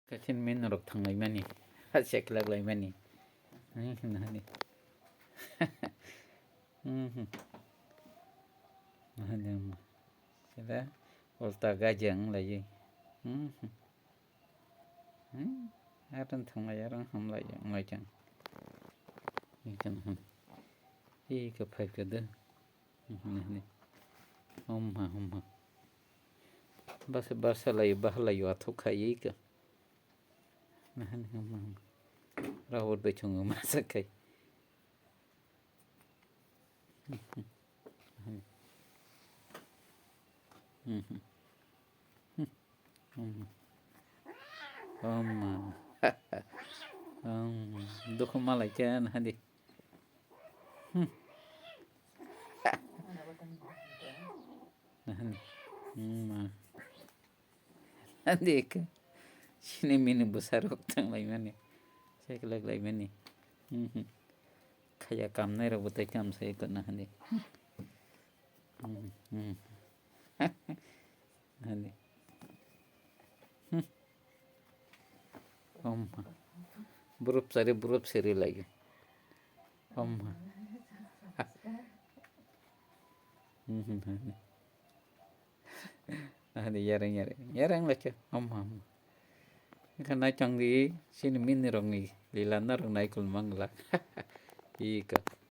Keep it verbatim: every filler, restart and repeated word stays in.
Kaisa min rok thanglaimani, ha, seklaklaimani. Hmm, nani. Hmm. Nani, hmm. Sida ulta gajang lagi. Hmm. Hmm. Aran thanglai, aran hamlai, hamlai chang. Ni chang, hmm. Ih, ka phai ka de. Hmm, nani. Om ha, om ha. Bas, bas lai, bah lai, wa thuk khai ka. Nahani, hmm, hmm. Rahul bai chungo masa kai. Hmm, hmm. Hmm, hmm. Om. Om. Dukhu malai khe nahadi. Hmm. Nahani. Hmm, ma. Ande ka. Sini mini bwsa rok tang lai mani. Seklak lai mani. Hmm, hmm. Khaya kam nai rok bwtai kam sai ko nahani. Hmm, hmm. Nahani. Hmm. Om. Burup sari, burup sari lai. Om. Hmm, hmm, hmm. Nahani yareng yareng. Yareng lai khe. Om, om. Wngkha nai tong di, sini mini rok ni lila norok nai kul mangla. Ika.